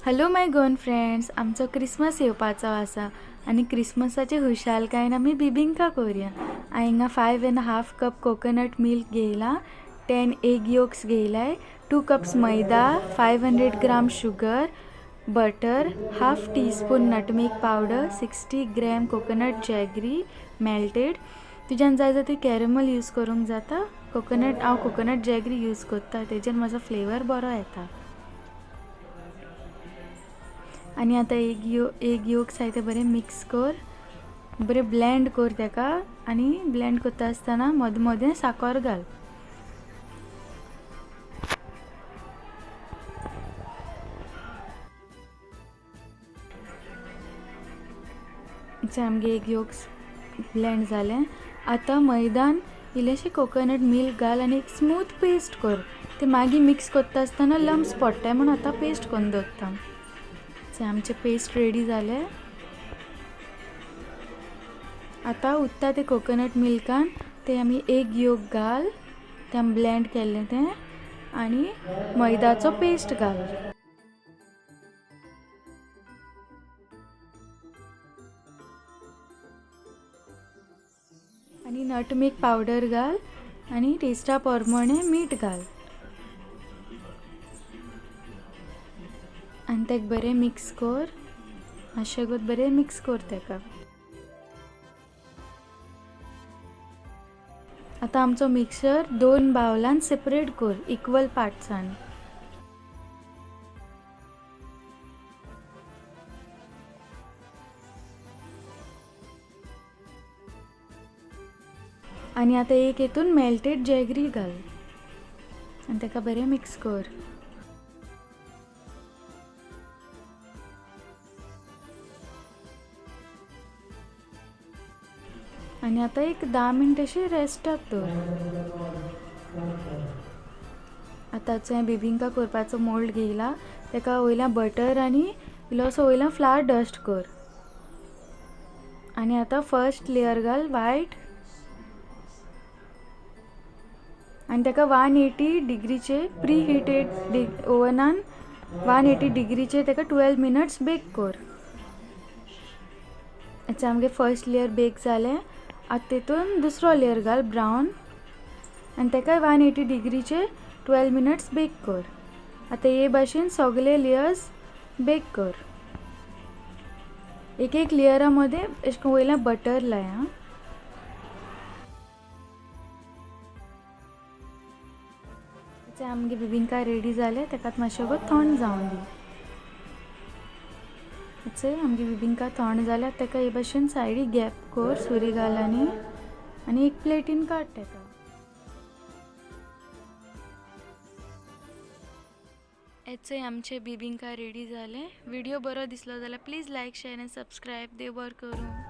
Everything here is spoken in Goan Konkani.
हॅलो my Goan friends, आमचो क्रिसमस येवपाचो आसा आनी क्रिसमसाचे खुशालकायेन आमी बिबिंका करुया. हांवें हिंगा 5.5 कप कोकोनट मिल्क घेयला, 10 एग योक्स घेयलाय, 2 cups maida, 500 gram sugar, butter, 1/2 teaspoon nutmeg powder, 60 gram coconut jaggery melted. तुज्यान जाय जाल्यार तुवें कॅरमल यूज करूंक जाता. कोकोनट हांव कोकोनट जॅगरी यूज करता, तेजेर म्हजो फ्लेवर बरो येता. आनी आतां एग योक्स आहाय ते बरें मिक्स कर, बरें ब्लँड कर तेका. आनी ब्लँड करता आसतना मदें मदें साकर घाल. आमगे एग योक्स ब्लँड जालें. आतां मैदान इल्लेशें कोकोनट मिल्क घाल आनी एक स्मूथ पेस्ट कर. ते मागीर मिक्स करता आसतना लम्स पडटाय म्हूण आतां पेस्ट करून दवरता. आमचें पेस्ट रेडी जालें. आतां उरता ते कोकोनट मिल्कान ते आमी एग योक घाल, ते आमी ब्लँड केल्लें तें, आनी मैदाचो पेस्ट घाल. आनी नटमेग पावडर घाल आनी टेस्टा प्रमाणे मीठ घाल आनी तेका बरें मिक्स कर. मातशें बरें मिक्स कर तेका. आतां आमचो मिक्सर 2 बावलान सेपरेट कर इक्वल पार्ट्सान. आनी आतां एक हेतून मेल्टेड जॅगरी घाल आनी तेका बरें मिक्स कर. आनी आतां एक 10 मिनट अशी रेस्टाक दवर. आतांचो हांवें बिबिंका करपाचो मोल्ड घेयला, तेका वयल्यान बटर आनी इल्लोसो वयल्यान फ्लावर डस्ट कर. आनी आतां फर्स्ट लेयर घाल वायट आनी तेका 180 डिग्रीचे प्री हिटेड ओवनान 180 डिग्रीचे तेका 12 मिनट्स बेक कर. आतां आमगे फर्स्ट लेयर बेक जालें. आतां तेतून दुसरो लेयर घाल ब्रावन आनी तेका 180 डिग्रीचे 12 मिनट्स बेक कर. आतां हे भाशेन सगळे लेयर्स बेक कर. एक एक लेयरा मदें अशें करून वयल्यान बटर लाय. आं, आमगे बिबिंका रेडी जालें. तेका मातशें थंड जावन दी. आमगे बिबिंका थंड जाल्यार तेका हे भाशेन सायडी गॅप कर, सुरी घाल आनी एक प्लेटीन काड तेका. हेचय आमचे बिबिंका रेडी जालें. व्हिडिओ बरो दिसलो जाल्यार प्लीज लायक, शेअर आनी सबस्क्रायब. देव बरें करूं.